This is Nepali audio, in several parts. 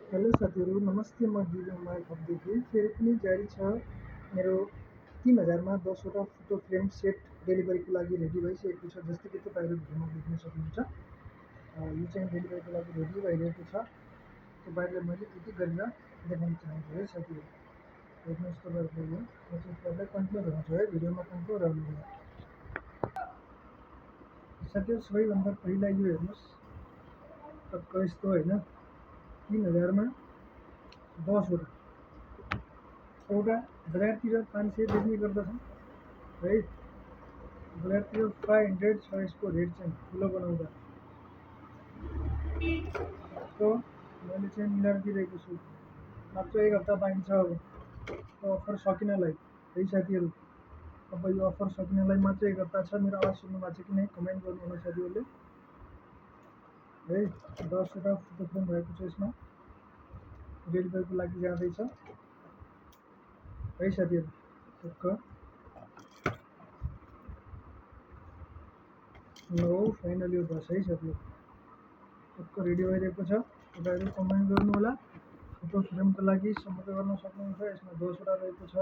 हेलो साथीहरू नमस्ते, म दिव्य कुमार खप्देखि फेरि पनि जारी छ मेरो 3000 मा 10वटा फोटो फ्रेम सेट डेलिभरीको लागि रेडी भइसकेको छ। जस्तै कि तपाईँहरू भिडियोमा देख्न सक्नुहुन्छ, यो चाहिँ डेलिभरीको लागि रेडी भइरहेको छ। तपाईँहरूलाई मैले यति गरेर देखाउन चाहन्छु है साथीहरू। हेर्नुहोस् तपाईँहरूले, यो म चाहिँ तपाईँलाई कन्टिन्यू रहन्छु है, भिडियोमा कन्टिन्यू रहनु होला साथीहरू। सबैभन्दा पहिला यो हेर्नुहोस्, टक्क यस्तो होइन, 3000 मा 10वटा, एउटा बजारतिर 500 बेच्ने गर्दछन् है। बजारतिर 500 छ यसको रेट चाहिँ ठुलो बनाउँदा। तो मैले चाहिँ मिलाएर दिइरहेको छु, मात्र 1 हप्ता बाँकी छ। अब अफर सकिनलाई है साथीहरू, अब यो अफर सकिनलाई मात्र 1 हप्ता छ। मेरो आवाज सुन्नु भएको छ कि नै कमेन्ट गर्नु होला साथीहरूले है। 10वटा फोटो फ्रेम भएको छ, यसमा डेलिभरीको लागि जाँदैछ है साथीहरू। टक्क लो फाइनल यो 10 है साथीहरू, टक्क रेडी भइरहेको छ। तपाईँहरू कमेन्ट गर्नु होला। फोटो फ्रेमको लागि सम्पर्क गर्न सक्नुहुन्छ। यसमा 10वटा रहेको छ।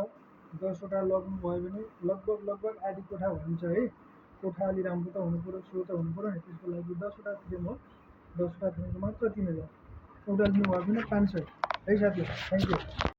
10वटा लग्नुभयो भने लगभग आधी कोठा हुन्छ है। कोठा अलि राम्रो त हुनु पऱ्यो, सो त हुनु पऱ्यो नि, त्यसको लागि 10वटा फ्रेम हो। 10वटा फ्रेमको मात्र 3000, एउटा लिनुभयो भने 500 है साथीहरू। Thank you.